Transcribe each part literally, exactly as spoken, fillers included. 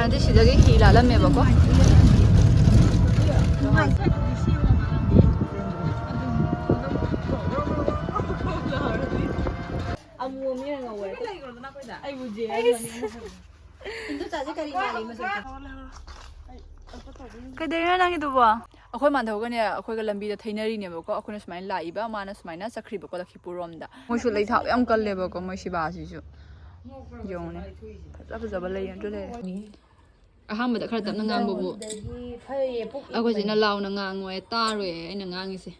ꯑꯗꯩ ꯁꯤꯗꯒꯤ ꯍꯤ ꯂꯥꯜꯂꯝꯃꯦꯕꯀꯣ꯫ ꯑꯃꯨꯕ ꯃꯤꯅ ꯉꯧꯋꯦ꯫ ꯑꯩꯕꯨ ꯖꯦ ꯍꯥꯏꯔꯒ ꯃꯤꯅ ꯉꯧꯋꯦ꯫ ꯏꯟꯗꯣꯆꯥꯁꯦ ꯀꯔꯤ ꯃꯥꯜꯂꯤ ꯃꯁꯛꯇꯣ? ꯀꯩꯗꯧꯔꯤꯅꯣ ꯅꯪꯒꯤꯗꯨꯕꯣ? ꯑꯩꯈꯣꯏ ꯃꯥꯟꯙꯧꯒꯅꯦ, ꯑꯩꯈꯣꯏꯒ ꯂꯝꯕꯤꯗ ꯊꯩꯅꯔꯤꯅꯦꯕꯀꯣ꯫ ꯑꯩꯈꯣꯏꯅ ꯁꯨꯃꯥꯏꯅ ꯂꯥꯛꯏꯕ, ꯃꯥꯅ ꯁꯨꯃꯥꯏꯅ ꯆꯠꯈ꯭ꯔꯤꯕꯀꯣ ꯂꯈꯤꯄꯨꯔ ꯔꯣꯝꯗ꯫ ꯃꯣꯏꯁꯨ ꯂꯩꯊꯥꯞ ꯌꯥꯝ ꯀꯜꯂꯦꯕꯀꯣ, ꯃꯣꯏ ꯁꯤꯕꯥꯁꯤꯁꯨ꯫ ꯌꯦꯡꯉꯨꯅꯦ, ꯐꯖ ꯐꯖꯕ ꯂꯩ ꯑꯗꯨ ꯂꯩꯔꯦ꯫ ꯑꯍꯥꯟꯕꯗ ꯈꯔ ꯇꯞꯅ ꯉꯥꯡꯕꯕꯨ ꯑꯗꯒꯤ ꯐꯩꯌꯦ, ꯄꯨꯛ ꯑꯩꯈꯣꯏ ꯆꯦꯅ ꯏꯪꯕꯅꯦ꯫ ꯂꯥꯎꯅ ꯉꯥꯡꯉꯣ ꯍꯥꯏ, ꯇꯥꯔꯣꯏ ꯑꯩꯅ ꯉꯥꯡꯉꯤꯁꯦ꯫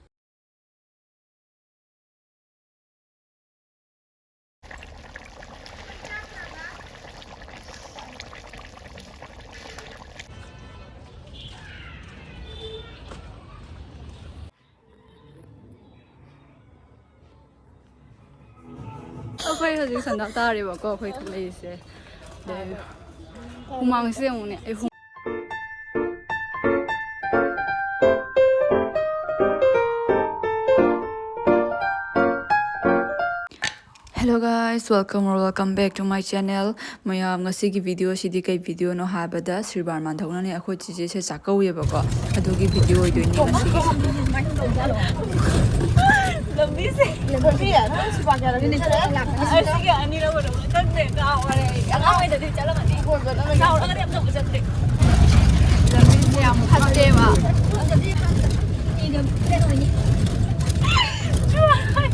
ꯑꯩꯈꯣꯏ ꯍꯧꯖꯤꯛ ꯁꯟꯗꯥ ꯇꯥꯔꯦꯕꯀꯣ, ꯑꯩꯈꯣꯏ ꯊꯣꯛꯂꯛꯏꯁꯦ꯫ ꯑꯗꯩ ꯍꯨꯃꯥꯡꯁꯦ ꯌꯦꯡꯉꯨꯅꯦ, ꯑꯩ ꯍꯨ- Hello guys, welcome or welcome back to my channel. ꯃꯌꯥꯝ, ꯉꯁꯤꯒꯤ video ꯁꯤꯗꯤ ꯀꯩ video ꯅꯣ ꯍꯥꯏꯕꯗ, ꯁꯤꯔꯕꯥꯔ ꯃꯥꯟꯙꯧꯅꯅꯦ ꯑꯩꯈꯣꯏ ꯆꯤꯆꯦꯁꯦ ꯆꯥꯛꯀꯧꯋꯦꯕꯀꯣ, ꯑꯗꯨꯒꯤ video ꯑꯣꯏꯗꯣꯏꯅꯤ ꯉꯁꯤꯒꯤꯁꯤꯗꯤ꯫ ꯂꯝꯕꯤꯁꯦ꯫ ꯂꯝꯕꯤ? ꯅꯪ ꯁꯤꯕꯥ ꯀꯌꯥꯔꯛ ꯆꯠꯂꯦ? ꯑꯁꯤꯒꯤ ꯑꯅꯤꯔꯛ ꯑꯣꯏꯔꯝꯒꯅꯤ꯫ ꯈꯪꯗꯦ, ꯀꯥꯎꯔꯦ ꯑꯩ꯫ ꯑꯉꯥꯡ ꯑꯣꯏꯗꯗꯤ ꯆꯠꯂꯝꯃꯅꯤ꯫ ꯀꯣꯏꯕ ꯆꯠꯂꯒ ꯆꯥꯎꯔꯒꯗꯤ ꯑꯝꯇꯕꯨ ꯆꯠꯇ꯭ꯔꯤ꯫ ꯂꯝꯕꯤꯁꯦ ꯌꯥꯝ ꯐꯠꯇꯦꯕ꯫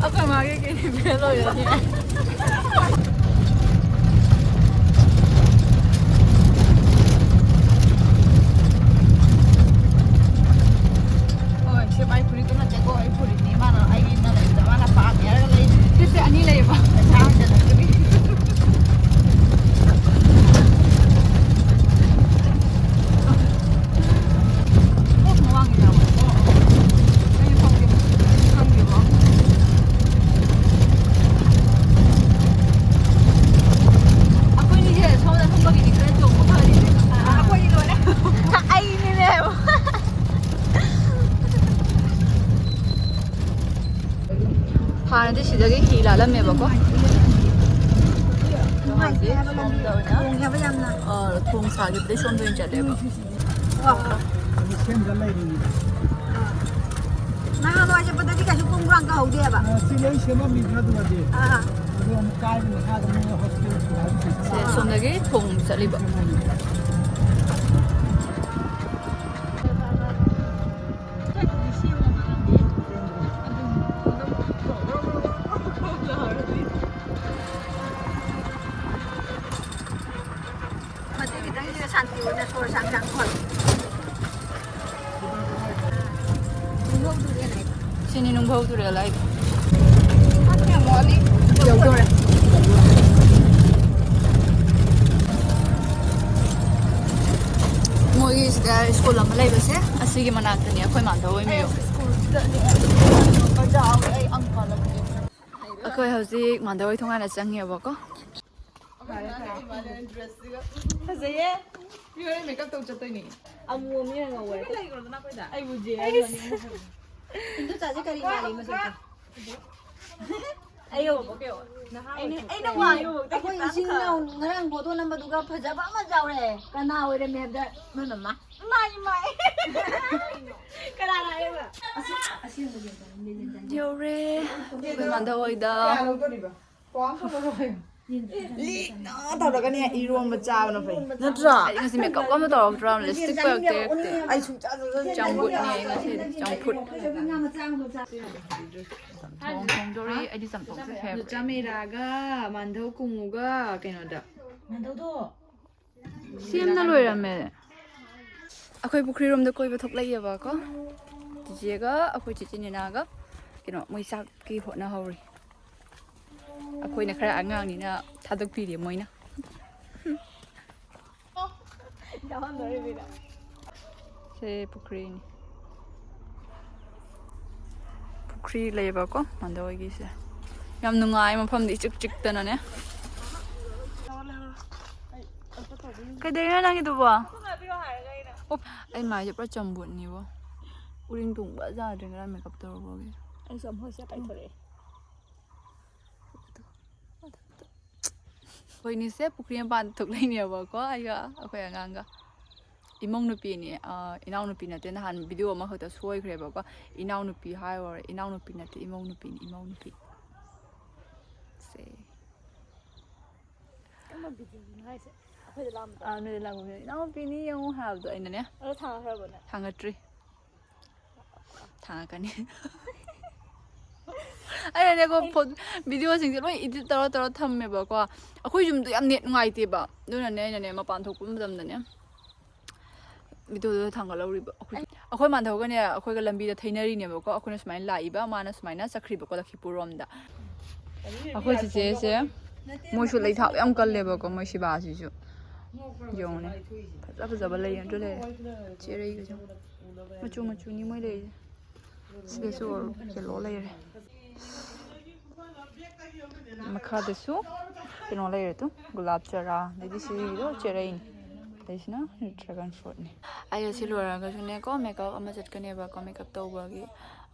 ꯑꯩꯈꯣꯏ ꯃꯥꯒꯤ ꯀꯤꯗꯅꯤ ꯐꯦꯜ ꯑꯣꯏꯔꯅꯤ꯫ ꯍꯣꯏ, ꯁꯤ ꯃꯥꯏ ꯐꯨꯔꯤꯠꯇꯨ ꯅꯠꯇꯦꯀꯣ, ꯑꯩ ꯐꯨꯔꯤꯠꯅꯤ꯫ ꯃꯥꯅ ꯑꯩꯒꯤ ꯅꯠꯇꯦ, ꯃꯥꯅ ꯄꯥꯝꯃꯦ ꯍꯥꯏꯔꯒ ꯂꯩ꯫ ꯁꯤꯁꯦ ꯑꯅꯤ ꯂꯩꯌꯦꯕ꯫ ꯄꯩꯁꯥ ꯍꯟꯖꯜꯂꯛꯇꯕꯤ꯫ ꯑꯣ, ꯃꯃꯥꯡꯒꯤ ꯌꯥꯎꯕ꯫ ꯑꯣ, ꯑꯣ꯫ ꯑꯩ ꯈꯪꯗꯦ꯫ ꯈꯪꯗꯦꯕ꯫ ꯑꯩꯈꯣꯏꯅꯤꯁꯦ ꯁꯣꯝꯗ ꯊꯣꯛꯄꯒꯤꯗꯤ ꯈꯔ ꯆꯣꯡꯕ ꯐꯔꯤꯅꯦꯕ꯫ ꯑꯥ, ꯑꯩꯈꯣꯏꯗꯤ ꯂꯣꯏꯔꯦ꯫ ꯑꯩꯅꯤꯅꯦ꯫ ꯍꯥꯟꯅꯗꯤ ꯁꯤꯗꯒꯤ ꯍꯤ ꯂꯥꯜꯂꯝꯃꯦꯕꯀꯣ꯫ ꯅꯨꯡꯉꯥꯏꯇꯦ ꯍꯥꯏꯕ ꯂꯝꯕꯤ꯫ ꯁꯣꯝꯗ ꯑꯣꯏꯅ, ꯇꯣꯡꯉꯦ ꯍꯥꯏꯕ ꯌꯥꯝꯅ꯫ ꯑ, ꯊꯣꯡ ꯁꯥꯈꯤꯕꯗꯩ ꯁꯣꯝꯗ ꯑꯣꯏꯅ ꯆꯠꯂꯦꯕ꯫ ꯑꯣ꯫ ꯁꯦꯝꯗ ꯂꯩꯔꯤꯅꯤ꯫ ꯑꯥ꯫ ꯅꯍꯥꯟꯋꯥꯏ ꯆꯠꯄꯗꯗꯤ ꯀꯩꯁꯨ ꯀꯣꯡ ꯀꯥꯡ ꯇꯧꯍꯧꯗꯦꯕ꯫ ꯑ, ꯁꯤ ꯂꯣꯏ ꯁꯦꯝꯃꯝꯃꯤꯗ꯭ꯔꯥ ꯑꯗꯨꯒꯗꯤ? ꯑꯥ꯫ ꯑꯗꯣ ꯑꯃꯨꯛ ꯀꯥꯏꯕ ꯃꯈꯥꯗ ꯃꯣꯏ ꯍꯣꯁꯇꯦꯜ ꯁꯦ, ꯁꯣꯝꯗꯒꯤ ꯊꯣꯡ ꯆꯠꯂꯤꯕ꯫ ꯃꯇꯦꯛ ꯈꯤꯇꯪꯁꯤꯗ ꯁꯥꯟꯇꯤ ꯑꯣꯏꯅ ꯁꯣꯔ ꯁꯥꯡ ꯁꯥꯡ ꯍꯣꯜꯂꯤ꯫ ꯁꯤꯅꯤ ꯅꯨꯡꯐꯧ ꯇꯨꯔꯦꯜ ꯍꯥꯏꯗꯣ꯫ ꯌꯧꯗꯣꯔꯦ꯫ ꯃꯣꯏꯒꯤ ꯁꯤꯗ ꯁ꯭ꯀꯨꯜ ꯑꯃ ꯂꯩꯕꯁꯦ, ꯑꯁꯤꯒꯤ ꯃꯅꯥꯛꯇꯅꯤ ꯑꯩꯈꯣꯏ ꯃꯥꯟꯗꯧ ꯍꯣꯏ ꯃꯌꯨꯝ꯫ ꯑꯩꯈꯣꯏ ꯍꯧꯖꯤꯛ ꯃꯥꯟꯗꯧ ꯍꯣꯏ ꯊꯣꯡꯒꯥꯟꯗ ꯆꯪꯉꯦꯕꯀꯣ꯫ ꯐꯖꯩꯌꯦ꯫ ꯃꯤ ꯍꯣꯔꯦꯟ ꯃꯦꯀꯞ ꯇꯧ ꯆꯠꯇꯣꯏꯅꯦ꯫ ꯑꯃꯨꯕ ꯃꯤꯅ ꯉꯧꯋꯦ꯫ ꯂꯩꯈ꯭ꯔꯣꯗꯅ ꯑꯩꯈꯣꯏꯗ꯫ ꯑꯩꯕꯨ ꯖꯦ ꯍꯥꯏꯕꯅꯤ꯫ ꯏꯟꯗꯣꯆꯥꯁꯦ ꯀꯔꯤ ꯃꯥꯜꯂꯤ ꯃꯁꯛꯇꯣ? ꯑꯩꯅ, ꯑꯩꯅ ꯋꯥꯡꯉꯦ꯫ ꯑꯩꯈꯣꯏ ꯏꯆꯤꯟ ꯏꯅꯥꯎ ꯉꯔꯥꯡ ꯐꯣꯇꯣ ꯅꯝꯕꯗꯨꯒ ꯐꯖꯕ ꯑꯃ ꯌꯥꯎꯔꯦ꯫ ꯀꯅꯥ ꯑꯣꯏꯔꯝꯃꯦ ꯍꯥꯏꯕꯗ ꯅꯣꯏ ꯃꯃꯥ꯫ ꯏꯃꯥꯏ, ꯏꯃꯥꯏ꯫ ꯀꯅꯥꯅ ꯍꯥꯏꯔꯤꯕ? ꯌꯧꯔꯦ ꯑꯩꯈꯣꯏ ꯃꯥꯟꯗꯧ ꯍꯣꯏꯗ꯫ ꯂꯤꯛꯅ ꯇꯧꯔꯒꯅꯦ ꯏꯔꯣꯝꯕ ꯆꯥꯕꯅ ꯐꯩ꯫ ꯅꯠꯇ꯭ꯔꯣ? ꯑꯩ ꯉꯁꯤ ꯃꯦꯀꯞ ꯑꯃ ꯇꯧꯔꯛꯇ꯭ꯔꯕꯅꯦ, ꯂꯤꯞꯁꯇꯤꯛ ꯄꯨꯔꯛꯇꯦ꯫ ꯑꯩ ꯁꯨꯡꯆꯥ ꯆꯥꯖꯗꯦ꯫ ꯆꯝꯐꯨꯠꯅꯦ ꯑꯩ ꯉꯁꯤꯗꯤ, ꯆꯝꯐꯨꯠ꯫ ꯆꯝꯊꯣꯡ ꯊꯣꯡꯗꯣꯔꯤ꯫ ꯑꯩꯗꯤ ꯆꯝꯊꯣꯡꯁꯦ ꯐꯦꯕꯔꯦꯠ꯫ ꯆꯥꯃꯦꯔꯥꯒ ꯃꯥꯟꯗꯧ ꯀꯨꯡꯉꯨꯒ ꯀꯩꯅꯣꯗ꯫ ꯃꯥꯟꯗꯧꯗꯣ꯫ ꯁꯦꯝꯅ ꯂꯣꯏꯔꯝꯃꯦ꯫ ꯑꯩꯈꯣꯏ ꯄꯨꯈ꯭ꯔꯤꯔꯣꯝꯗ ꯀꯣꯏꯕ ꯊꯣꯛꯂꯛꯏꯑꯕꯀꯣ꯫ ꯆꯤꯆꯦꯒ ꯑꯩꯈꯣꯏ ꯆꯤꯆꯦ ꯅꯤꯅꯥꯒ ꯀꯩꯅꯣ ꯃꯣꯏ ꯆꯥꯛꯀꯤ ꯍꯣꯠꯅꯍꯧꯔꯤ꯫ ꯑꯩꯈꯣꯏꯅ ꯈꯔ ꯑꯉꯥꯡꯅꯤꯅ ꯊꯥꯗꯣꯛꯄꯤꯔꯦ ꯃꯣꯏꯅ꯫ ꯁꯦ ꯄꯨꯈ꯭ꯔꯤꯅꯤ꯫ ꯄꯨꯈ꯭ꯔꯤ ꯂꯩꯌꯦꯕꯀꯣ ꯃꯥꯟꯗ ꯍꯣꯏꯒꯤꯁꯦ꯫ ꯌꯥꯝ ꯅꯨꯡꯉꯥꯏ ꯃꯐꯝꯗꯤ ꯏꯆꯤꯛ ꯆꯤꯛꯇꯅꯅꯦ꯫ ꯀꯩꯗꯧꯔꯤꯅꯣ ꯅꯪꯒꯤꯗꯨꯕꯣ? ꯑꯣ, ꯑꯩ ꯃꯥꯏꯁꯦ ꯄꯨꯔꯥ ꯆꯝꯕꯨꯠꯅꯤꯕꯣ꯫ ꯎꯔꯤꯡ ꯊꯨꯡꯕ ꯌꯥꯗ꯭ꯔꯦ ꯉꯔꯥꯡ ꯃꯦꯀꯞ ꯇꯧꯔꯨꯕꯒꯤ꯫ ꯑꯩꯁꯨ ꯑꯃꯨꯛ ꯁꯤꯗ ꯀꯥꯏꯊꯣꯔꯛꯑꯦ꯫ ꯑꯩꯈꯣꯏꯅꯤꯁꯦ ꯄꯨꯈ꯭ꯔꯤ ꯃꯄꯥꯟꯗ ꯊꯣꯛꯂꯛꯏꯅꯦꯕꯀꯣ, ꯑꯩꯒ ꯑꯩꯈꯣꯏ ꯑꯉꯥꯡꯒ꯫ ꯏꯃꯧ ꯅꯨꯄꯤꯅꯤ, ꯑ, ꯏꯅꯥꯎ ꯅꯨꯄꯤ ꯅꯠꯇꯦ, ꯅꯍꯥꯟ ꯚꯤꯗꯤꯑꯣ ꯑꯃꯈꯛꯇ ꯁꯣꯏꯈ꯭ꯔꯦꯕꯀꯣ꯫ ꯏꯅꯥꯎ ꯅꯨꯄꯤ ꯍꯥꯏꯔꯨꯔꯦ, ꯏꯅꯥꯎ ꯅꯨꯄꯤ ꯅꯠꯇꯦ, ꯏꯃꯧ ꯅꯨꯄꯤꯅꯤ, ꯏꯃꯧ ꯅꯨꯄꯤ꯫ ꯁꯦ꯫ ꯀꯔꯝꯕ ꯚꯤꯗꯤꯑꯣꯅꯣ ꯍꯥꯏꯁꯦ? ꯑꯩꯈꯣꯏꯗ ꯂꯥꯛꯑꯝꯕꯗꯣ? ꯑꯥ, ꯅꯣꯏꯗ ꯂꯥꯛꯄ ꯚꯤꯗꯤꯑꯣ, "ꯏꯅꯥꯎ ꯅꯨꯄꯤꯅꯤ ꯌꯦꯡꯉꯨ" ꯍꯥꯏꯕꯗꯣ ꯑꯩꯅꯅꯦ꯫ ꯑꯗꯣ ꯊꯥꯡꯉꯛꯈ꯭ꯔꯕꯣ ꯅꯪ? ꯊꯥꯡꯒꯠꯇ꯭ꯔꯤ꯫ ꯊꯥꯡꯉꯛꯀꯅꯤ꯫ ꯑꯩꯅꯅꯦꯀꯣ, ꯐꯣꯟ, ꯚꯤꯗꯤꯑꯣꯁꯤꯡꯁꯦ ꯂꯣꯏ ꯏꯗꯤꯠ ꯇꯧꯔ ꯇꯧꯔ ꯊꯝꯃꯦꯕꯀꯣ꯫ ꯑꯩꯈꯣꯏ ꯌꯨꯝꯗꯣ ꯌꯥꯝ ꯅꯦꯠ ꯅꯨꯡꯉꯥꯏꯇꯦꯕ, ꯑꯗꯨꯅꯅꯦ ꯑꯩꯅꯅꯦ ꯃꯄꯥꯟ ꯊꯣꯛꯄ ꯃꯇꯝꯗꯅꯦ ꯚꯤꯗꯤꯑꯣꯗꯨꯗ ꯊꯥꯡꯒꯠꯍꯧꯔꯤꯕ꯫ ꯑꯩꯈꯣꯏ, ꯑꯩꯈꯣꯏ ꯃꯥꯟꯙꯧꯒꯅꯦ ꯑꯩꯈꯣꯏꯒ ꯂꯝꯕꯤꯗ ꯊꯩꯅꯔꯤꯅꯦꯕꯀꯣ꯫ ꯑꯩꯈꯣꯏꯅ ꯁꯨꯃꯥꯏꯅ ꯂꯥꯛꯏꯕ, ꯃꯥꯅ ꯁꯨꯃꯥꯏꯅ ꯆꯠꯈ꯭ꯔꯤꯕꯀꯣ ꯂꯛꯈꯤꯄꯨꯔ ꯔꯣꯝꯗ꯫ ꯑꯩꯈꯣꯏ ꯆꯤꯆꯦꯁꯦ, ꯃꯣꯏꯁꯨ ꯂꯩ ꯊꯥꯕ ꯌꯥꯝ ꯀꯜꯂꯦꯕꯀꯣ, ꯃꯣꯏ ꯁꯤꯕꯥꯁꯤꯁꯨ꯫ ꯌꯦꯡꯉꯨꯅꯦ, ꯐꯖ ꯐꯖꯕ ꯂꯩ ꯑꯗꯨ ꯂꯩꯔꯦ꯫ ꯆꯦꯔꯩꯒꯁꯨ ꯃꯆꯨ ꯃꯆꯨꯅꯤ ꯃꯣꯏ ꯂꯩꯔꯤꯁꯦ꯫ ꯁꯤꯗꯁꯨ ꯌꯦꯜꯂꯣ ꯂꯩꯔꯦ꯫ ꯃꯈꯥꯗꯁꯨ ꯀꯩꯅꯣ ꯂꯩꯔꯦ, ꯇꯨ ꯒꯨꯂꯥꯞ ꯆꯔꯥ, ꯑꯗꯩꯗꯤ ꯁꯤꯒꯤꯗꯣ ꯆꯦꯔꯩꯅꯤ, ꯑꯗꯩꯁꯤꯅ ꯗ꯭ꯔꯦꯒꯟ ꯐ꯭ꯔꯨꯠꯅꯤ꯫ ꯑꯩ ꯑꯁꯤ ꯂꯣꯏꯔꯒꯁꯨꯅꯦꯀꯣ, ꯃꯦꯀꯞ ꯑꯃ ꯆꯠꯀꯅꯦꯕꯀꯣ, ꯃꯦꯀꯞ ꯇꯧꯕꯒꯤ꯫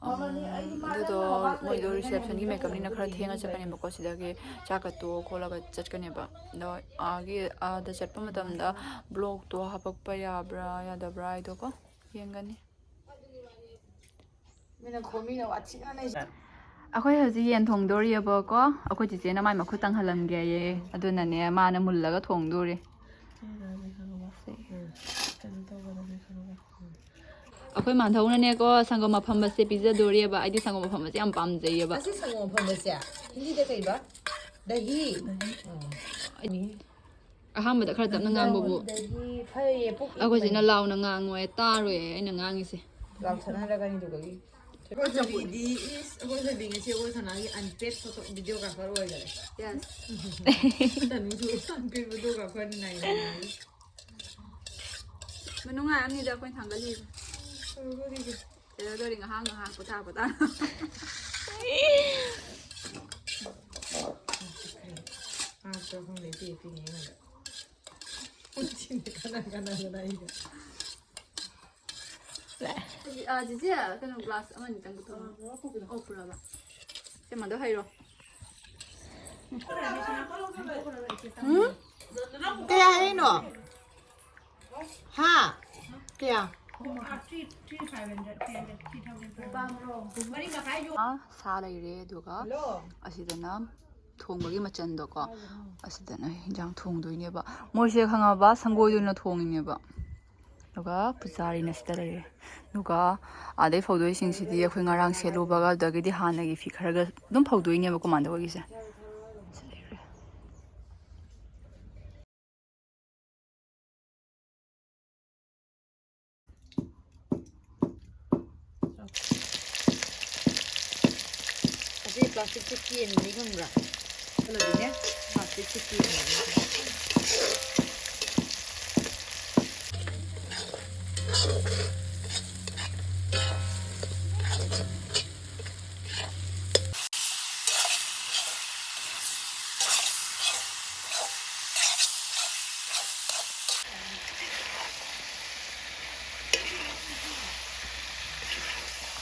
ꯎꯝ, ꯑꯗꯨꯗꯣ ꯃꯣꯏꯗꯣ ꯔꯤꯁꯦꯞꯁꯟꯒꯤ ꯃꯦꯀꯞꯅꯤꯅ ꯈꯔ ꯊꯦꯡꯅ ꯆꯠꯀꯅꯦꯕꯀꯣ, ꯁꯤꯗꯒꯤ ꯆꯥꯛꯀ ꯇꯣꯛꯑ ꯈꯣꯠꯂꯒ ꯆꯠꯀꯅꯦꯕ꯫ ꯑꯗꯣ ꯑꯥꯒꯤ, ꯑꯥꯗ ꯆꯠꯄ ꯃꯇꯝꯗ ꯕ꯭ꯂꯣꯛꯇꯣ ꯍꯥꯄꯛꯄ ꯌꯥꯕ꯭ꯔꯥ ꯌꯥꯗꯕ꯭ꯔꯥ ꯍꯥꯏꯗꯣꯀꯣ ꯌꯦꯡꯒꯅꯤ꯫ ꯃꯤꯅ ꯈꯣꯃꯤꯅ ꯋꯥꯊꯤ ꯉꯥꯡꯅꯩꯁꯦ꯫ ꯑꯩꯈꯣꯏ ꯍꯧꯖꯤꯛ ꯌꯦꯟ ꯊꯣꯡꯗꯣꯔꯤꯑꯕꯀꯣ꯫ ꯑꯩꯈꯣꯏ ꯆꯤꯆꯦꯅ ꯃꯥꯏ ꯃꯈꯨꯠ ꯇꯪꯍꯜꯂꯝꯒꯦꯌꯦ, ꯑꯗꯨꯅꯅꯦ ꯃꯥꯅ ꯃꯨꯜꯂꯒ ꯊꯣꯡꯗꯣꯔꯤ꯫ ꯀꯩꯅꯣ ꯇꯧꯒꯗꯕꯅꯤ ꯈꯪꯉꯕ? ꯑꯩꯈꯣꯏ ꯃꯥꯟꯙꯧꯅꯅꯦꯀꯣ, ꯁꯪꯒꯣꯝ ꯑꯐꯝꯕꯁꯦ ꯄꯤꯖꯗꯣꯔꯤꯑꯕ꯫ ꯑꯩꯗꯤ ꯁꯪꯒꯣꯝ ꯑꯐꯝꯕꯁꯦ ꯌꯥꯝ ꯄꯥꯝꯖꯩꯌꯕ꯫ ꯑꯁꯤ ꯁꯪꯒꯣꯝ ꯑꯐꯝꯕꯁꯦ ꯍꯤꯟꯗꯤꯗ ꯀꯩꯕ? ꯗꯍꯤ꯫ ꯑꯣ꯫ ꯑꯍꯥꯟꯕꯗ ꯈꯔ ꯇꯞꯅ ꯉꯥꯡꯕꯕꯨ ꯗꯍꯤ ꯐꯩꯌꯦ, ꯄꯨꯛ ꯑꯩꯈꯣꯏ ꯆꯦꯅ ꯏꯪꯕꯅꯦ꯫ ꯂꯥꯎꯅ ꯉꯥꯡꯉꯣ ꯇꯥꯔꯣꯏ ꯑꯩꯅ ꯉꯥꯡꯉꯤꯁꯦ꯫ ꯂꯥꯎꯊꯠꯅꯔꯒꯅꯤ ꯑꯗꯨꯒꯗꯤ꯫ ꯑꯩꯈꯣꯏ ꯊꯣꯏꯕꯤꯗꯤ ꯏꯁ, ꯑꯩꯈꯣꯏ ꯊꯣꯏꯕꯤ ꯉꯁꯤ ꯑꯩꯈꯣꯏ ꯁꯅꯥꯒꯤ unpaid photo videographer ꯑꯣꯏꯈꯔꯦ꯫ Yes꯫ ꯇꯅꯨꯁꯨ unpaid videographer ꯅꯤ ꯅꯥꯏ ꯅꯥꯏ꯫ ꯃꯅꯨꯡ ꯉꯥꯏꯔꯝꯅꯤꯗ ꯑꯩꯈꯣꯏꯅ ꯊꯥꯡꯒꯠꯂꯤꯁꯦ꯫ ꯇꯧꯔꯒꯗꯤ ꯀꯩꯗꯧꯗꯣꯔꯤ ꯉꯥꯏꯍꯥꯛ ꯉꯥꯏꯍꯥꯛ ꯄꯣꯊꯥ ꯄꯣꯊꯥ꯫ ꯍꯥꯞꯄ꯭ꯔꯥ ꯈꯪꯗꯦ, ꯄꯤ ꯄꯤꯅꯦ ꯑꯩꯉꯣꯟꯗ꯫ ꯎꯆꯤꯅꯦ ꯀꯅꯥ ꯀꯅꯥ ꯀꯅꯥ ꯑꯩꯒ꯫ ꯑꯥ, ꯆꯤꯆꯦ, ꯀꯩꯅꯣ glass ꯑꯃꯅꯤꯇꯪ ꯄꯨꯊꯣꯛꯑꯣ꯫ ꯑꯣ, ꯄꯨꯔꯛꯑꯕ? ꯁꯦ, ꯃꯥꯗꯣ ꯍꯩꯔꯣ꯫ ꯎꯝ? ꯀꯌꯥ ꯍꯥꯏꯔꯤꯅꯣ? ꯍꯥ? ꯀꯌꯥ? ꯑꯥ, ꯁꯥ ꯂꯩꯔꯦ, ꯑꯗꯨꯒ ꯑꯁꯤꯗꯅ ꯊꯣꯡꯕꯒꯤ ꯃꯆꯜꯗꯣꯀꯣ, ꯑꯁꯤꯗꯅ ꯍꯤꯟꯖꯥꯡ ꯊꯣꯡꯗꯣꯏꯅꯦꯕ꯫ ꯃꯣꯏꯁꯦ ꯈꯪꯉꯕ, ꯁꯪꯒꯣꯏꯗ ꯑꯣꯏꯅ ꯊꯣꯡꯉꯤꯅꯦꯕ꯫ ꯑꯗꯨꯒ ꯄꯨꯖꯥꯔꯤꯅ ꯁꯤꯗ ꯂꯩꯔꯦ꯫ ꯑꯗꯨꯒ ꯑꯥꯗꯩ ꯐꯧꯗꯣꯏꯁꯤꯡꯁꯤꯗꯤ ꯑꯩꯈꯣꯏ ꯉꯔꯥꯡ ꯁꯦꯠꯂꯨꯕꯒ ꯑꯗꯨꯗꯒꯤꯗꯤ ꯍꯥꯟꯅꯒꯤ ꯐꯤ ꯈꯔꯒ ꯑꯗꯨꯝ ꯐꯧꯗꯣꯏꯅꯦꯕꯀꯣ ꯃꯥꯟꯗ ꯑꯣꯏꯒꯤꯁꯦ꯫ ꯁꯤ ꯂꯩꯔꯦ꯫ ꯑꯁꯤ ꯄ꯭ꯂꯥꯁꯇꯤꯛꯁꯦ ꯀꯦꯟꯕꯅꯤ ꯈꯪꯕ꯭ꯔꯥ? ꯈꯜꯂꯗꯤꯅꯦ, ꯄ꯭ꯂꯥꯁꯇꯤꯛꯁꯦ ꯀꯦꯟꯕꯅꯤ꯫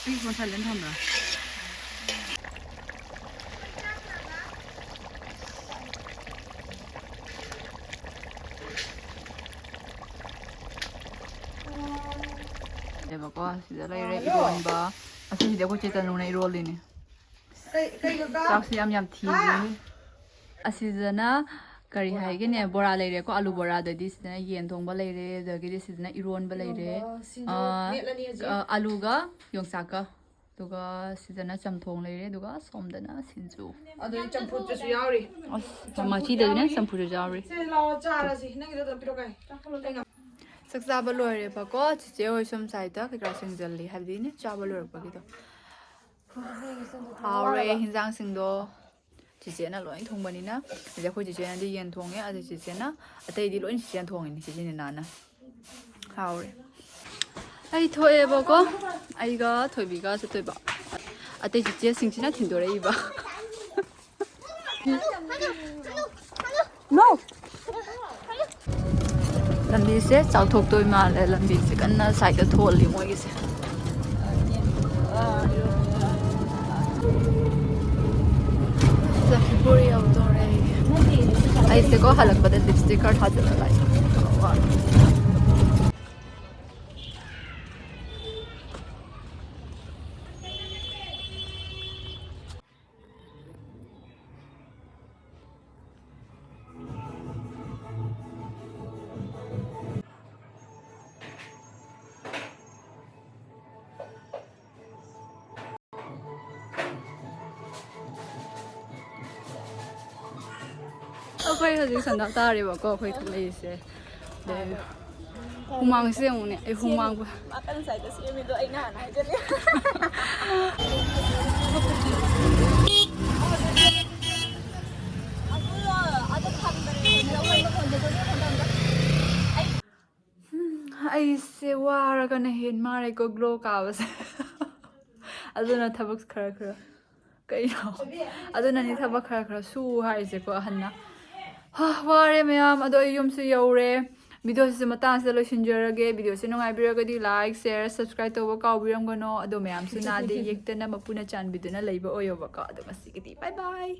ꯑꯩ ꯐꯣꯟ ꯁꯥꯏꯂꯦꯟ ꯊꯝꯕ꯭ꯔꯥ? ꯂꯩꯔꯦꯕꯀꯣ, ꯁꯤꯗ ꯂꯩꯔꯦ ꯏꯔꯣꯟꯕ꯫ ꯑꯁꯤꯁꯤꯗꯤ ꯑꯩꯈꯣꯏ ꯆꯦ ꯇꯅꯨꯅ ꯏꯔꯣꯜꯂꯤꯅꯦ꯫ ꯆꯥꯛꯁꯤ ꯌꯥꯝ ꯌꯥꯝ ꯊꯤꯔꯦ꯫ ꯑꯁꯤꯗꯅ ꯀꯔꯤ ꯍꯥꯏꯒꯦꯅꯦ, ꯕꯣꯔꯥ ꯂꯩꯔꯦꯀꯣ, ꯑꯥꯂꯨ ꯕꯣꯔꯥꯗꯗꯤ ꯁꯤꯗꯅ ꯌꯦꯟ ꯊꯣꯡꯕ ꯂꯩꯔꯦ, ꯑꯗꯒꯤꯗꯤ ꯁꯤꯗꯅ ꯏꯔꯣꯟꯕ ꯂꯩꯔꯦ꯫ ꯏꯔꯣꯟꯕ, ꯁꯤꯡꯖꯨ ꯑꯥ, ꯃꯦꯠꯂꯅꯤ ꯍꯧꯖꯤꯛ꯫ ꯑ, ꯑꯥꯂꯨꯒ ꯌꯣꯡꯆꯥꯛꯀ꯫ ꯑꯗꯨꯒ ꯁꯤꯗꯅ ꯆꯝꯊꯣꯡ ꯂꯩꯔꯦ, ꯑꯗꯨꯒ ꯁꯣꯝꯗꯅ ꯁꯤꯡꯖꯨ꯫ ꯑꯗꯨꯗꯤ ꯆꯝꯐꯨꯠꯇꯁꯨ ꯌꯥꯎꯔꯤ꯫ ꯑꯁ, ꯃꯆꯤꯗꯅꯤꯅ ꯆꯝꯐꯨꯠꯁꯨ ꯌꯥꯎꯔꯤ꯫ ꯁꯦ, ꯂꯥꯛꯑꯣ, ꯆꯥꯔꯁꯤ꯫ ꯅꯪꯒꯤꯗꯣ ꯑꯗꯨꯝ ꯄꯤꯔꯛꯑꯣ, ꯀꯥꯏ? ꯆꯥꯛ ꯆꯥꯕ ꯂꯣꯏꯔꯦꯕꯀꯣ, ꯆꯤꯆꯦ ꯍꯣꯏ ꯁꯣꯝ ꯁꯥꯏꯗ ꯀꯩꯀꯥ ꯁꯦꯡꯖꯜꯂꯤ, ꯍꯥꯏꯕꯗꯤꯅꯦ, ꯆꯥꯕ ꯂꯣꯏꯔꯛꯄꯒꯤꯗꯣ꯫ ꯍꯥꯎꯔꯦ ꯍꯤꯟꯖꯥꯡꯁꯤꯡꯗꯣ꯫ ꯆꯤꯆꯦꯅ ꯂꯣꯏ ꯊꯣꯡꯕꯅꯤꯅ, ꯑꯗꯩ ꯑꯩꯈꯣꯏ ꯆꯤꯆꯦꯅꯗꯤ ꯌꯦꯟ ꯊꯣꯡꯉꯦ, ꯑꯗꯩ ꯆꯤꯆꯦꯅ ꯑꯇꯩꯗꯤ ꯂꯣꯏ ꯆꯤꯆꯦꯅ ꯊꯣꯡꯉꯤꯅꯤ, ꯆꯤꯆꯦ ꯅꯤꯅꯥꯅ꯫ ꯍꯥꯎꯔꯦ꯫ ꯑꯩ ꯊꯣꯛꯑꯦꯕꯀꯣ, ꯑꯩꯒ ꯊꯣꯏꯕꯤꯒ ꯆꯠꯇꯣꯏꯕ꯫ ꯑꯇꯩ ꯆꯤꯆꯦꯁꯤꯡꯁꯤꯅ ꯊꯤꯟꯗꯣꯔꯛꯏꯕ꯫ No! ꯂꯝꯕꯤꯁꯦ ꯆꯥꯎꯊꯣꯛꯇꯣꯏ ꯃꯥꯜꯂꯦ꯫ ꯂꯝꯕꯤꯁꯦ ꯀꯟꯅ ꯁꯥꯏꯗ ꯊꯣꯜꯂꯤ ꯃꯣꯏꯒꯤꯁꯦ꯫ ꯌꯧꯗꯣꯔꯦ꯫ ꯑꯩꯁꯦꯀꯣ ꯍꯜꯂꯛꯄꯗ ꯂꯤꯞꯁꯇꯤꯛ ꯈꯔ ꯊꯥꯖꯤꯜꯂ ꯂꯥꯛꯑꯦ꯫ ꯑꯩꯈꯣꯏ ꯍꯧꯖꯤꯛ ꯁꯟꯗꯥ ꯇꯥꯔꯦꯕꯀꯣ ꯑꯩꯈꯣꯏ ꯊꯣꯛꯂꯛꯏꯁꯦ꯫ ꯑꯗꯩ ꯍꯨꯃꯥꯡꯁꯦ ꯌꯦꯡꯉꯨꯅꯦ ꯑꯩ ꯍꯨꯃꯥꯡꯕꯨ꯫ ꯃꯥ ꯀꯟꯅ ꯁ꯭ꯋꯥꯏꯗ ꯁꯦꯝꯃꯤꯗꯣ ꯑꯩꯅ ꯍꯥꯟꯅ ꯍꯥꯏꯖꯜꯂꯦ꯫ ꯑꯩꯁꯦ ꯋꯥꯔꯒꯅ ꯍꯦꯟ ꯃꯥꯔꯦꯀꯣ ꯒ꯭ꯂꯣ ꯀꯥꯕꯁꯦ꯫ ꯑꯗꯨꯅ ꯊꯕꯛ ꯈꯔ ꯈꯔ ꯀꯩꯅꯣ ꯑꯗꯨꯅꯅꯤ ꯊꯕꯛ ꯈꯔ ꯈꯔ ꯁꯨ ꯍꯥꯏꯔꯤꯁꯦꯀꯣ ꯑꯍꯟꯅ꯫ ꯍꯥ, ꯋꯥꯔꯦ ꯃꯌꯥꯝ꯫ ꯑꯗꯣ ꯑꯩ ꯌꯨꯝꯁꯨ ꯌꯧꯔꯦ꯫ ꯚꯤꯗꯤꯑꯣꯁꯤꯁꯨ ꯃꯇꯥꯡꯁꯤꯗ ꯂꯣꯏꯁꯤꯟꯖꯔꯒꯦ꯫ ꯚꯤꯗꯤꯑꯣꯁꯤ ꯅꯨꯡꯉꯥꯏꯕꯤꯔꯒꯗꯤ ꯂꯥꯏꯛ, ꯁꯤꯌꯔ, ꯁꯕꯁꯀ꯭ꯔꯥꯏꯕ ꯇꯧꯕ ꯀꯥꯎꯕꯤꯔꯝꯒꯅꯣ꯫ ꯑꯗꯣ ꯃꯌꯥꯝꯁꯨ ꯅꯥꯗ ꯌꯦꯛꯇꯅ ꯃꯄꯨꯅ ꯆꯥꯟꯕꯤꯗꯨꯅ ꯂꯩꯕ ꯑꯣꯏꯌꯣꯕꯀꯣ꯫ ꯑꯗꯣ ꯉꯁꯤꯒꯤꯗꯤ bye bye꯫